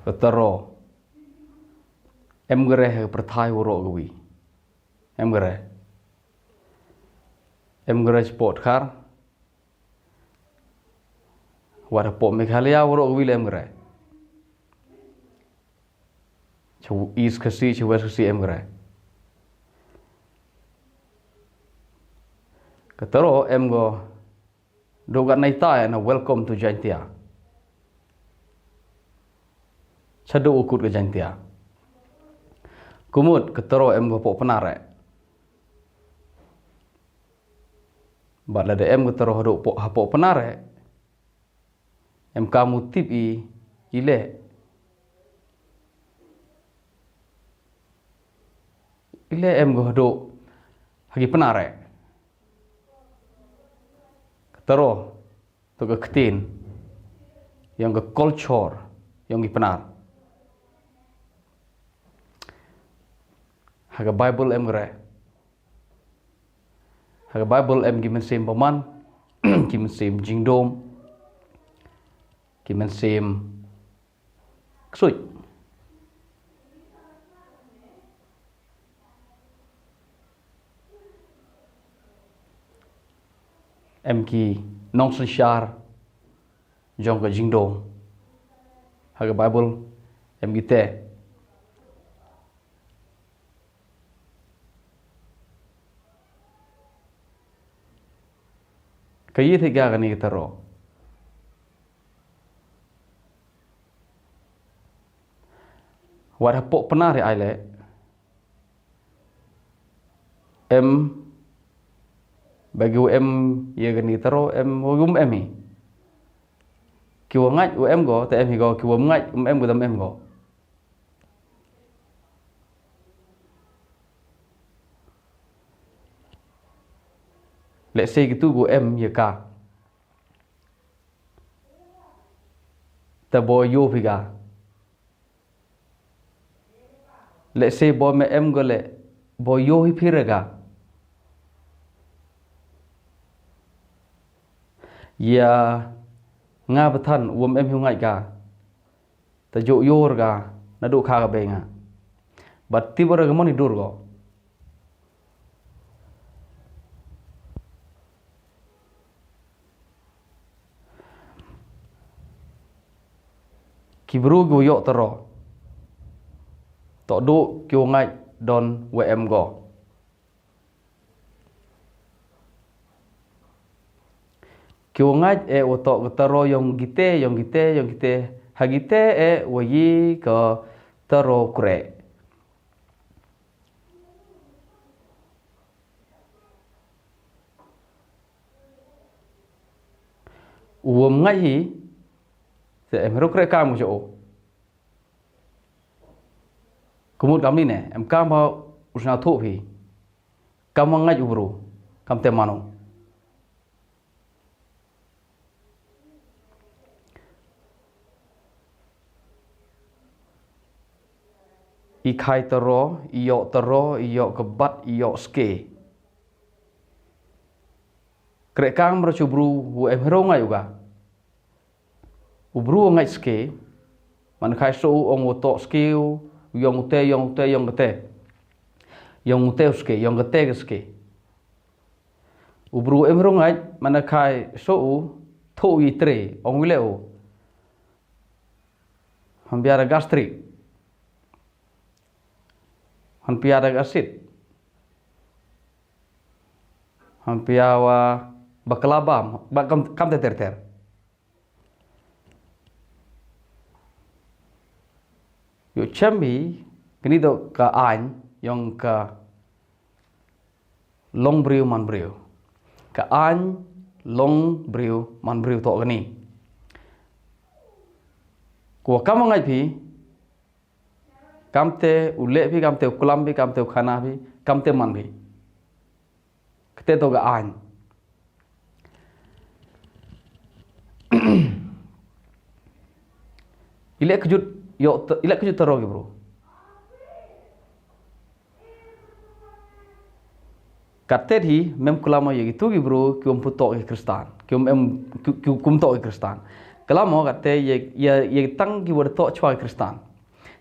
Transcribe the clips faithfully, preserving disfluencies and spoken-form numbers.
Ka taro em ka re ha ka pyrthai waroh kawi. Em ka re. Em ka re shapoh Dkhar. Wat hapoh Meghalaya waroh kawi leh em ka re. Sha East Khasi, sha West Khasi em ka re. Ka taro em ka dok kat nai tai na welcome to Jaintia. Sha dok u kut ka Jaintia. Kumut ka taro em ka poh Pnar eh. Bad lada em ka taro haduh poh, hapoh Pnar eh. Em ka mu tip i, i leh. I leh em ka haduh ha ki Pnar eh. Ka taro to ka ktien yong ka culture yong ki Pnar. Ha ka Bible em ka re. Ha ka Bible em ki mynsiem bymman, ki mynsiem jingdum, ki mynsiem ksuid. Em ki nongsynshar jong ka jingdum. Ha ka Bible em ki te. Ka ïit hi ka kani ka taro. Wat hapoh Pnar ri ai leh. Em, bagi u em ïa kani ka taro, em, u em em hi. Ki wa ngait u em ko, te em hi ko, ki wa ngait um em ko, te em em ko. Let's say kitu ko em ïa ka. Te bo ïoh phi ka. Let's say bo me em ko le, bo ïoh hi phi re ka. Ïa nga ba than, u em em hi u ngait ka. Te jooh ïoh re ka, naduh kha ka bei nga. Bad ti ba re ka mon i dur ko. Ki bru ki wa ïoh taro. Toh duh ki wa ngait don wa em ko. Ki wa ngait eh wa toh ka taro yong kite, yong kite, yong kite. Ha kite eh wa yi ka taro kreh. U wam ngait hi, te em hero kreh kam u sha u. Kumut kam ni ne, em kam ba u sna thuh phi. Kam wa ngait u bru, kam te mano. I khai taro, i ïoh taro, i ïoh kebat, i ïoh ske. Kreh kam ra chu bru, u em hero ngait u ka. U bru u ngait ske, man khai so u ong u toh ske u, yong u te, yong u te, yong u te. Yong u te u ske, yong u te ke ske. U bru em hero ngait, man khai so u, toh u i tre, ong u le u. Han pia da gastric. Han pia da acid. Han pia wa baklava, ba kam, kam te ter ter. Ïoh chem hi, kani toh ka aiñ, yong ka long briew man briew. Ka aiñ long briew man briew toh kani. Ko kam ngait phi, kam te u leh phi, kam te u klam phi, kam te u khana phi, kam te man phi. Kate toh ka aiñ. I leh kjut, ïoh, i leh kjut taro ki bru. Kate hi, mem klam ïa kitu ki bru, ki um putoh ki Kristan. Ki um em, ki, ki kum toh ki Kristan. Ka la mo kate ïa, ïa, ïa tang ki wa da toh chwa Khristan.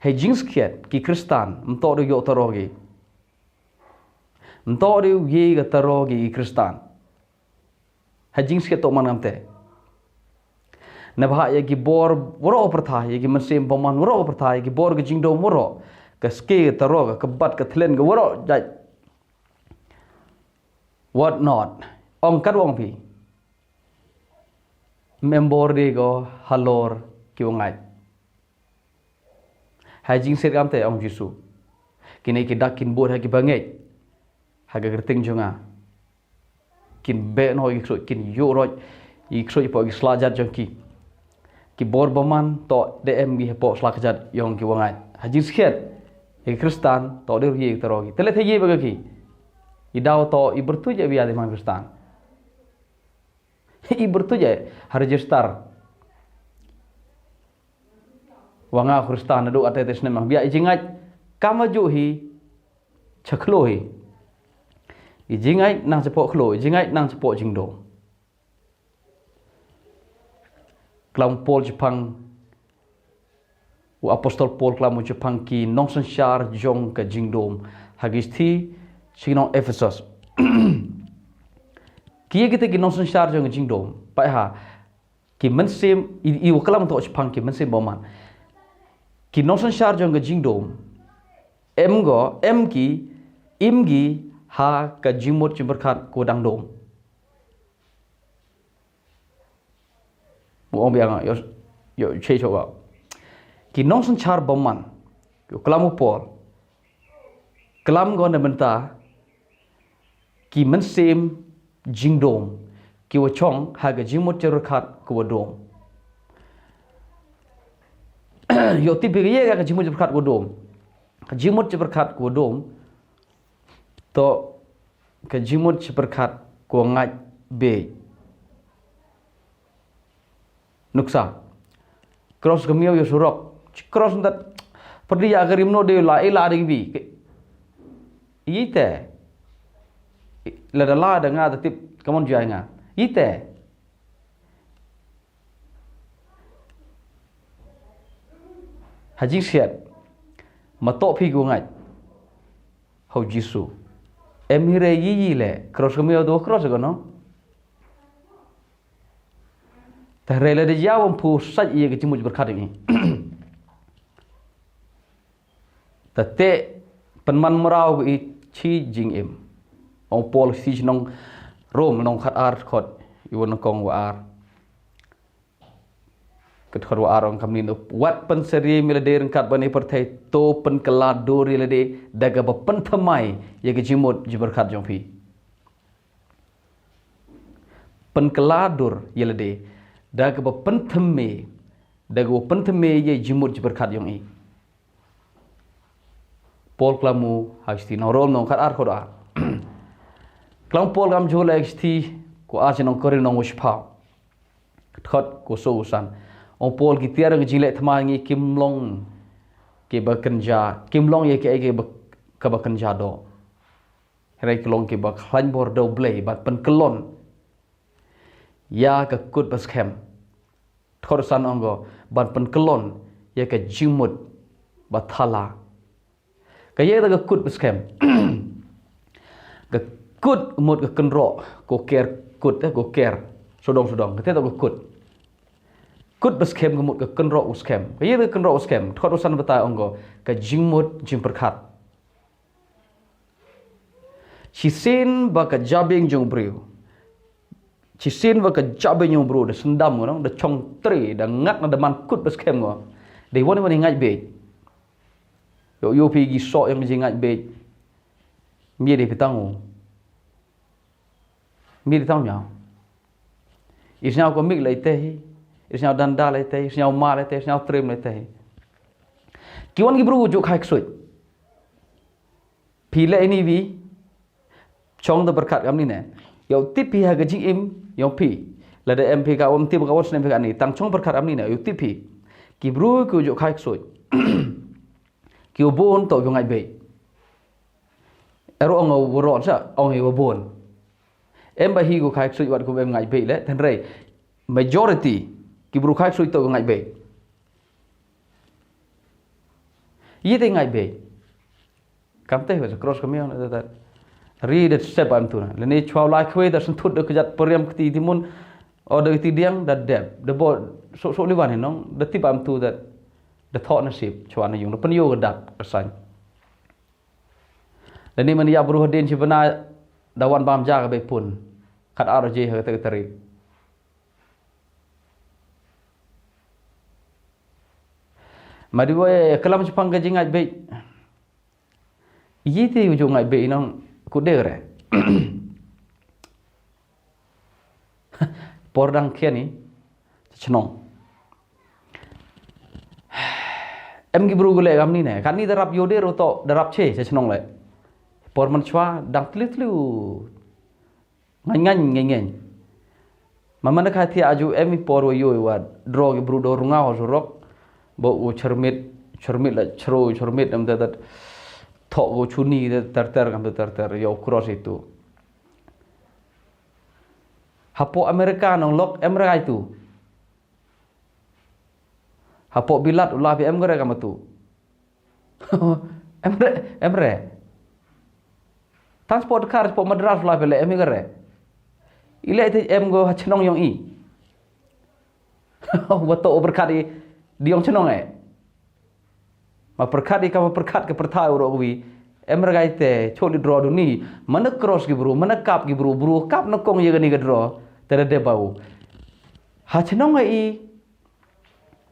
Hei jingskhiat ki Khristan, ym toh de ïoh taro ki. Ym toh de ïa ka taro ki Khristan. Hei jingskhiat toh man ngam te. Naba ha ïa ki bor waroh pyrthai, ïa ki mynsiem bymman waroh pyrthai, ïa ki bor ka jingdum waroh. Ka skill, ka taro, ka kbat, ka talent, ka waroh jait. What not? Ong kat ong phi. Ym em bor de ko halor ki wa ngeit. Hei jingskhiat kam te ong Jisu. Kine ki dak kin bud ha ki bangeit. Ha ka kyrteng jong nga. Kin beh noh ïa ki ksuid, kin ïuh roit ïa ki ksuid hapoh ki sla kjat jong ki. Ki bor bymman toh de em ki hapoh sla kjat jong ki wa ngeit. Hei jingskhiat ïa ki Khristan toh de ïa ki taro ki. Te lehse ïa ba ka ki. I daw toh i byrtuit ïa ba ïa de man Khristan. I byrtuit ïa ha register. Wa nga Khristan naduh ate te snem ah. Ba ïa i jingngeit kam ju hi. Cha khlo hi. I jingngeit nang chapoh khlo, i jingngeit nang chapoh jingdum. Klam Paul chaphang, u apostol Paul klam u chaphang ki nongsynshar jong ka jingdum. Ha ki shithi sha ki nong Ephesus. Ki ïa kita ki nongsynshar jong ka jingdum. Peit ha. Ki mynsiem, i, i wa klam toh chaphang ki mynsiem bymman. Ki nongsynshar jong ka jingdum. Em go, em ki, im ki, ha ka jingmut jingpyrkhat ko dang dum. Mo ong biang, ïoh, ïoh, che cho ga. Ki nongsynshar bymman. Ïoh klam u Paul. Klam go na bynta. Ki mynsiem jingdum. Ki wa chong ha ka jingmut jingpyrkhat ko wa dum. Ïoh tip phi ka ïa ka jingmut jingpyrkhat ko wa dum. Ka jingmut jingpyrkhat ko wa dum. Toh ka jingmut jingpyrkhat ko wa ngeit beit. Nuksa. Cross ka miaw ïa surok. Cross ndat. Pyrdi ïa ka rim no de la ila de bi. Ite. La da la da nga da tip kamon jai nga. Ite. Ha jingsiat. Ma toh phi ko ngeit. Hau Jisu. Em hi re yi yi le. Cross ka miaw do cross ko no. Te hynrei lada ïa wam phu sait ïa ka jingmut jingpyrkhat jong i. Te te pynman mraw i chi jingim. Ong Paul shi nong Rom nong khat ar khot i wan kong wa ar. Kat khot wa ar ong kamni no wat pynsyriem ïa lade ryngkat bad i pyrthei to pynkylla dur ïa lade da kaba pynthymmai ïa ka jingmut jingpyrkhat jong phi. Pynkylla dur ïa lade da kaba pynthymmai da kaba pynthymmai ïa jingmut jingpyrkhat jong i. Paul klam u ha shithi nong Rom nong khat ar khot ar. Klam Paul kam jhur la shithi ko ar shi nong Korinth nong wa shiphaw. Khot ko so u san. Ong Paul ki tiar ka jingleh thma ngi kim long kiba kynja, kim long ïa kiei kiba kaba kynja doh. Hynrei ki long kiba khlaiñ bor da U Blei ban pynkyllon ïa ka kut ba skhem. Khot u san ong ko ban pynkyllon ïa ka jingmut ba thala. Ka ïa ka kut ba skhem. Ka kut mut ka kynroh ko ker kut eh ko ker. Sodong sodong. Ka te ka kut. Kut ba skhem ka mut ka kynroh u skhem. Ka ïa ka kynroh u skhem. Khot u san batai ong ko ka jingmut jingpyrkhat. Shisien ba ka jabieng jong u briew. Shisien ba ka jabieng jong u briew da syndam ko nong da chong tre da ngat na da man kut ba skhem ko. Da wan wan i ngait beit. Ïoh ïoh phi ki soh ïa ka jingngeit beit. Mih dei phi tang u. Mih dei tang u ñiaw. I sngew ko mih lei te hi. I sngew danda lei te hi. I sngew ma lei te hi. I sngew trim lei te hi. Ki wan ki bru ju khai ksuid. Phi leh ini wi. Chong da pyrkhat kam ni ne. Ïoh tip phi ha ka jingim ïoh phi. Lada em phi ka wan tip ka wan snem phi ka ni tang chong pyrkhat kam ni ne ïoh tip phi. Ki bru ki ju khai ksuid. Ki u bun to ki ngait beit. Eru ong u ron sa ong u bun. Em ba hi ku khai ksuid wat ku em ngait beit le hynrei majority Ki bru khai ksuid to ki ngait beit. Ïa te ngait beit. Kam te wa cross ka miang da da. Ri da step am tu na. Lane chwa lai khwe da sentut da kjat periam kti timun. O da kti diang da dep. Da bo so so liwan hinong. Da tip am tu da. Da thok nasib chwa na yung. Da pen yo ka dat ka sain. Lane man ya bru hadin chi bana da wan bam ja ka be pun. Kat ar je ha ka tarik. Ma di wei kalam chapang ka jingait beit. Yi te u jong ngai beit nong ku de re. Por dang khian ni chnong. Em ki bru gule gam ni ne kan ni darap yo de ro to darap che chnong le. Por man chwa dang tliu tliu. Ngan ngan ngan ngan. Ma man ka thia aju em i por wa yoi wa dro ki bru do runga ho surok. Bo u chermit chermit la chro chermit em da da. Thok go chuni da ter ter kam da ter ter yo cross itu. Hapo America nong lok em rai tu. Hapo bilat u la bi em gore kam tu. Em re em re. Transport car sport madras la pele em i gare. Ile te em go ha chnong yong i. Wa to berkat i di yong chnong e. Ma berkat i ka berkat ke perthai uro wi. Em re gai te choli dro du ni. Mana cross ki bru mana kap ki bru bru kap na kong ye gani ga dro. Te da de bau. Ha chnong e i.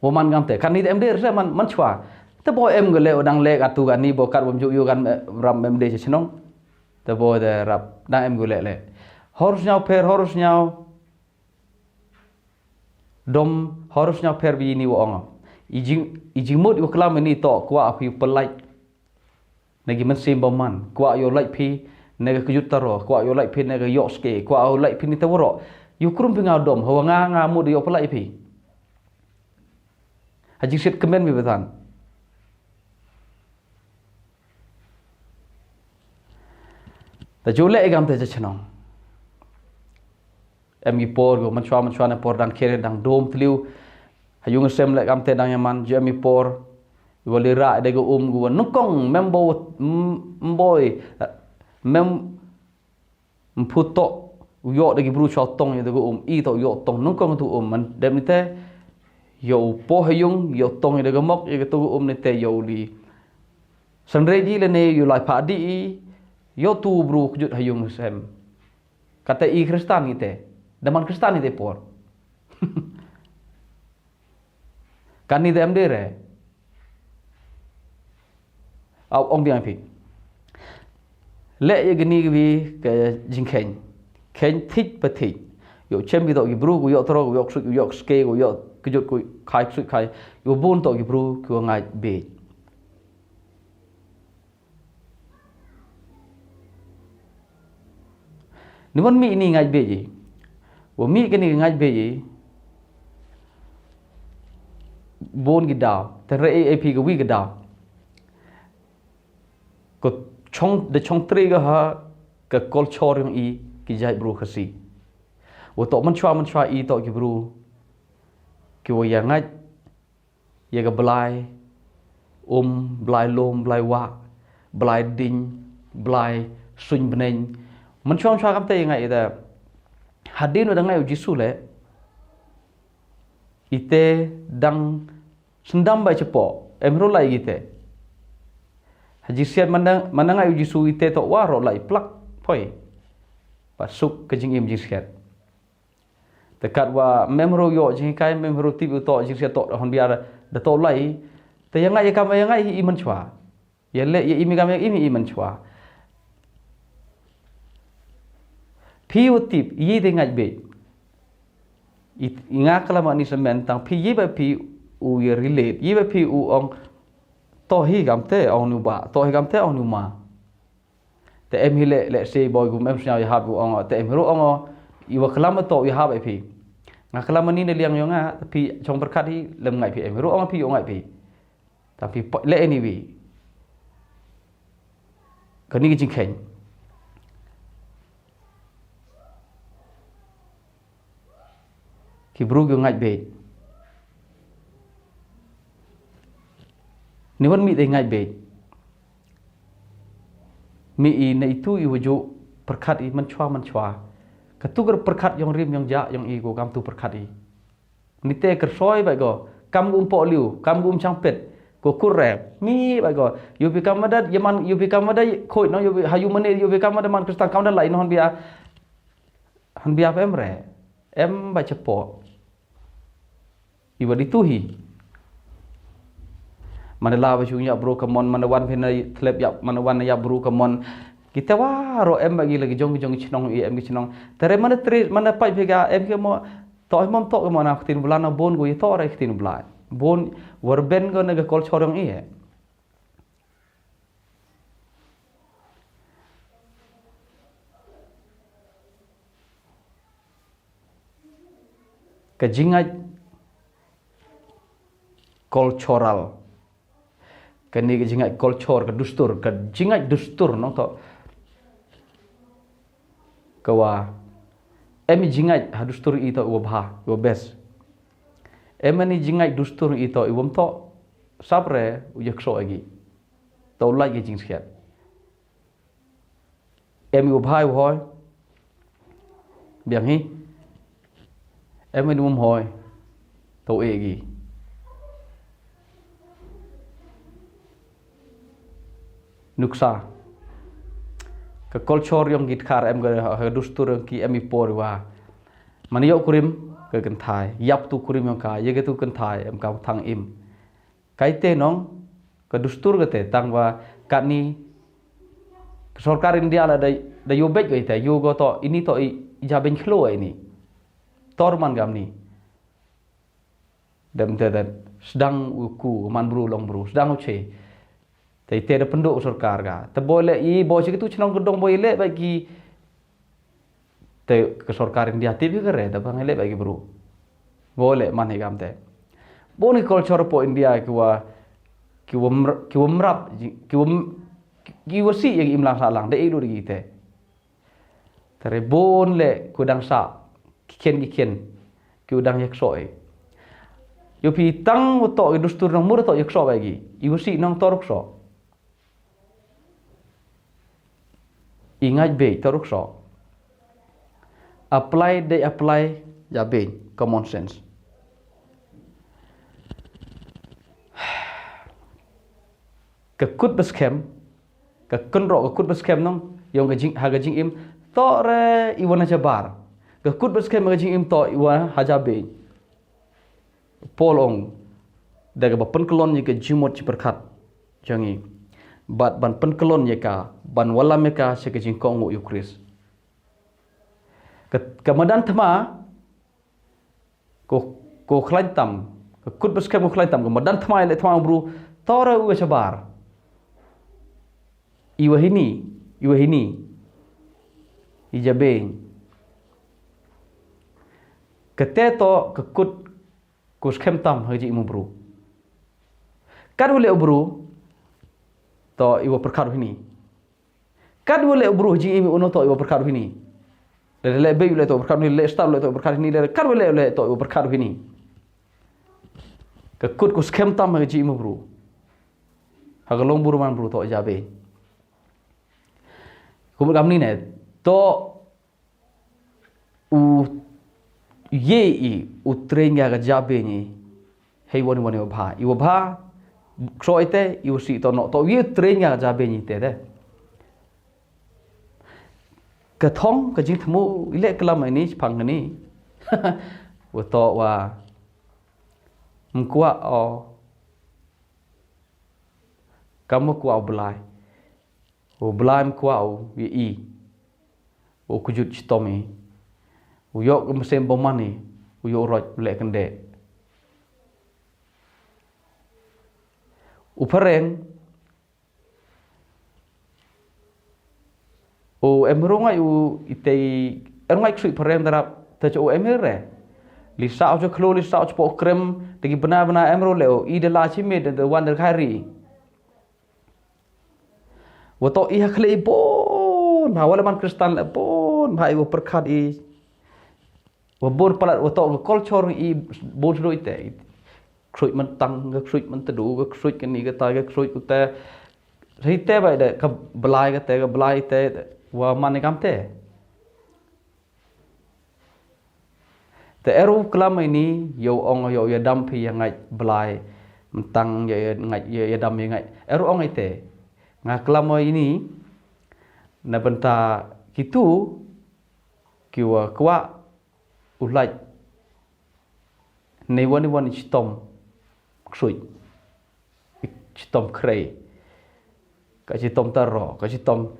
Wa man ngam te kan ni em de re man man chwa. Te bo em gele dang le atu kan ni bo kat bom ju yu kan ram em de chnong. Te bo de rap dang em gele le. Hor snyau per hor snyau. Dom hor snyau per bi ni wa ong. I jing i jing mut i klam ni to kwa phi pelai. Na ki mynsiem bymman kwah ïoh lait phi na ka kjut taro, kwah ïoh lait phi na ka ïoh ske, kwah ïoh lait phi ni tawaro. Ïoh krum phi nga dom hawa nga nga mut ïoh phi lait phi. Ha jingsiat kmen mi batan. Ta ju le igam te chnong. Em ki por go manchwa manchwa na por dang kere dang dom tliu. Hayung sem le kam te dang yaman ju em ki por. Go li ra de go um go nukong membo mboi mem mputo. Yo de ki bru chwa tong de go um i to yo tong nukong tu um man dem ni te. Yo po hayung yo tong de go mok ye to go um ni te yo li. San re ji le ne yo lai pa di i yo tu bru kjut hayung sem. Kata i Kristan ite. Daman Kristan ite por. Kan ni dem de re. Au ong biang phi. Le ye gni wi ke jingkhen. Khen thik pa thik. Yo chem bi to ki bru ku yo tro ku yo ksuk yo ske ku yo kjut ku khai ksuk khai. Yo bun to ki bru ku ngai be. Ni wan mi ni ngaj beji. Wa mi kani ngaj beji. Bon gi daw. Te re e pi ga wi ga daw. Ko chong de chong tri ga ha ka culture yong i ki jai bru khasi. Wa to man chwa man chwa i to ki bru. Ki wa ya ngaj ya ka blai um blai lum blai wa blai ding blai suin bneng. Man chong chwa kam te ngai da hadin da ngai u Jisu le ite dang sendam bai chepo em ro lai gite. Haji siat mandang mandang ngai u Jisu ite to wa ro lai plak poi pa suk ke jingim jing siat. Te kat wa mem ro yo jing kai mem ro tip to jing sia to hon biar da to lai. Te yang ngai kam yang ngai i man chwa. Ya le ya imi kam yang imi i man chwa. Phi u tip i de ngai be. I nga kala ma ni semen tang phi i ba phi u ya relate i ba phi u ong to hi kam te ong nu ba to hi kam te ong nu ma. Te em hi le le se boy gum em sñiaw ya hap gu ong te em hi ru ong i wa klam to ya hap e phi. Nga klam ni ne liang yong nga phi chong berkat hi lem ngai phi em hi ru ong phi yong ngai phi. Ta phi le anyway. Kani ki jingkhen. Ki bru ki ngait beit. Ni wan mi dei ngai bej. Mi i na itu i waju perkat i menchwa menchwa. Katu ger perkat yong rim yong ja yong i go kam tu perkat i. Ni te kersoi bai go. Kam gum po liu, kam gum changpet. Go kurre. Mi bai go. Yu pi kam madat, yaman, yu pi kam madat, khoi no, yu pi, ha yu mane, yu pi kam madat man Kristan kam madat lai no han bia. Han bia em re. Em bai chepo. Iwa di tuhi. Mana la ba shung ya bru kamon, mana wan phina tlep ya, mana wan ya bru kamon. Kita wa ro em bagi lagi jong jong chnong i em ki chnong. Tare mana tre, mana pai phega em ke mo, to mom to ke mo na ktin bla na bon go to re ktin bla. Bon warben go na ga kol chorong i. Ka jingngeit cultural. Kane ka jingngeit culture, ka dustur, ka jingngeit dustur nong to. Ka wa em jingngeit ha dustur i to wa bha, wa bes. Em ni jingngeit dustur i to i wam to sapre u yak so agi. To lai ka jingskhet. Em i u bha i u hoi. Biang hi. Em i u um hoi. To e gi. Nuksa. Ka culture yong git khar em ga, ha dustur yong ki em i por wa. Man yo kurim ka kynthai. Yap tu kurim yong ka. Ye ga tu kynthai em ka thang im. Kaite nong, ka dustur kate, tang wa katni, ka sorkar India la da, da yo bej kaite, yo go to, ini to i, i ja ben khlo ini. Tor man gam ni. Dem te den, sdang u ku, man bru long bru, sdang u che. Te ite da penduk sorkar ka. Te boy le i, boy si kitu chnong kedong boy le, bagi Te ka sorkar India tip hi ka re, da bang le ba ki bru. Bo le man hi kam te. Bon ki culture po India ki wa, ki wa mr-, ki wa mrap, ki wa m-, ki wa si ya ki imlang salang, da ilu digi te. Tare bon le ku dang sa, ki ken ki ken, ki u dang yak so e. Yo pi tang u to ki dustur nang mur to yak so ba gi. I wa si nang toruk so. I ngait bej, to ruk so. Apply de apply, ja bej, common sense. Ka kut ba skhem, ka kynroh ka kut ba skhem nong, yong ka jing, ha ka jingim, to re i wan ha jabar. Ka kut ba skhem ka jingim to i wan ha ja bej. Paul ong, da kaba pynkyllon ïa ka jingmut jingpyrkhat jong ngi. Bad ban pynkyllon ïa ka, ban wallam ïa ka sha ka jingkohnguh ïa u Khrist. Ka, ka madan thma, ko, ko khlaiñ tam, ka kut ba skhem ko khlaiñ tam, ka madan thma ïa leh thma u bru, to re u shabar. Iwa hini, iwa hini. I ja beng. Kate to ka kut ko skhem tam ha ka jingim u bru. Kat wa leh u bru, to iwa pyrkhat u hini. Kat wa leh u bru ha jingim uno to iwa pyrkhat u hini. Le, le, be le to pyrkhat u hini, le star le to pyrkhat u hini, le kat wa leh, le to iwa pyrkhat u hini. Ka kut ko skhem tam ha ka jingim u bru. Ha ka long bru man bru to ja beng. Kumno kam ni ne, to u ye i u treng ïa ka ja beng i. Hei wan wan iwa bha. Iwa bha, kso ite, iwa si to no. To u ye u treng ïa ka ja beng i te de. Ka thong, ka jingthmu, i leh klam ini, chpang ini. Wa to wa. Mkwa o. Kam mkwa o blai. U Blai mkwa u, ïa i. U kujut chitom i. U ïoh ka mynsiem bymman i. U ïoh u roit u leh kyndeh. U phareng. U em rung ai u itei, em ngai ksui phareng darap, te cho u em re. Li sa u cho khlo, li sa u cho po krem, te ki bna bna em ro le u, i de la chi me, de wan de khai ri. Wa to i ha khlei i bun, ha wa le man Kristan le bun, ha i wa pyrkhat i. Wa bun palat wa to ka culture i bun sdoi te. Ksuid myntang, ka ksuid myntdu, ka ksuid kani kata, ka ksuid kata. Hei te bai de, ka blai kata, ka blai te, wa man i kam te. Te eru klam ini, yo ong yo ya dam phi ya ngai blai. Myntang ya, ya ngai ya, ya dam ya ngai. Eru ong ite. Nga klam ini, na bynta kitu, kiwa kwah u lait. Nei wan i wan i chitom ksuid. I chitom krei. Ka chitom taro, ka chitom.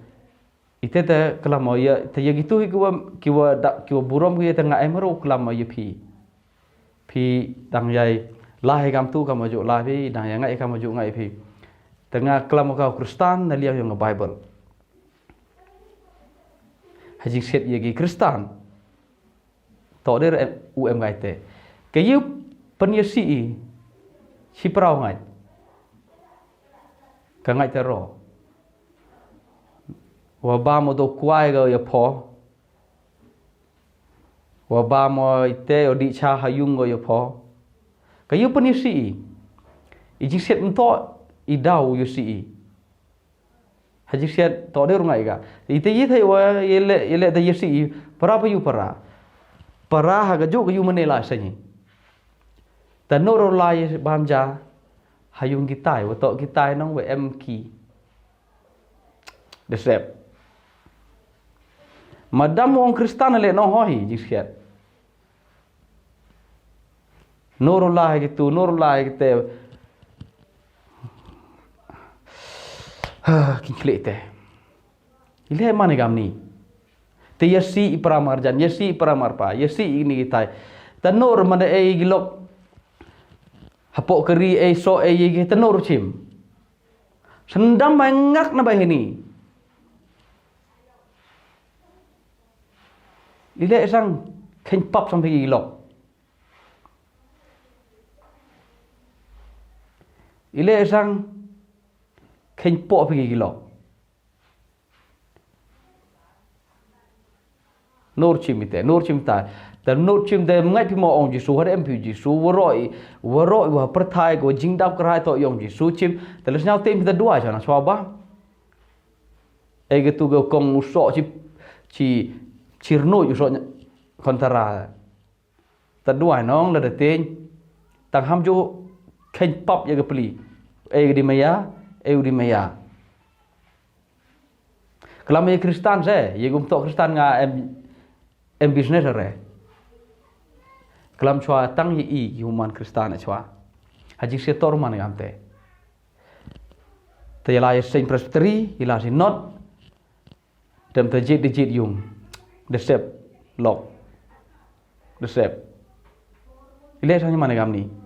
Ite te klam o ya, te ya gitu hi kiwa, kiwa da, kiwa burom ki ya te nga em ro klam o ya phi. Phi dang yai lah hi kam tu kam o ju lah phi, dang ya ngai kam o ju ngai phi. Te nga klam o ka Kristan na liang yong Bible. Ha jingsiat ya ki Kristan. To der em, u em ngai te. Ka yu pan ya si i. Si prau ngai. Ka ngai te ro. Wa ba mo do kwai ga ya pho. Wa ba mo ite o di cha ha yung ga ya pho. Ka yu pan ya si i. I jingsiat mto i dau ya si i. Ha jingsiat to de rungai ga. Ite yi thai wa yele, yele da yesi i para pa yu para. Para ha ga ju ga yu mane la sanyi. Ta no ro la ye bam ja. Ha yung kitai, wa to kitai nong wa em ki. De sep. Madam wong Kristan le no ho hi jingsiat. Nurullah gitu, Nurullah gitu. Ha, kin klik te. Ile mana gamni. Te yasi i para marjan, yasi i para marpa, yasi i ni kitai. Tanur mana e gilok. Hapok keri e so e ye tanur chim. Sendam bai ngak na bai hini. Ile sang khen pap sang phi gilok. Ile sang khen pok phi gilok. Nur chim ite, nur chim ta. Dan nur chim de ngai phi mo ong Jisu, har em phi Jisu, waroi, waroi wa perthai ko jingdap kerai to yong Jisu chim. Teles nyau tem phi ta dua jana swa ba. Ei ke tu ke kong usok chi, chi, chi rnoi usok kontara. Ta duai nong la da teng. Tang ham jo khen pap ya ke peli. Ei ke di maya, ei u di maya. Kelam ya Kristan se, ya gum tok Kristan nga em, em business re. Kelam chwa tang ya i human Kristan chwa. Haji setor man ngam te. Te ila ya Saint Presbytery, ila si not. Dem te jit de jit yung. De sep lok. De sep. Ile sang mana gamni.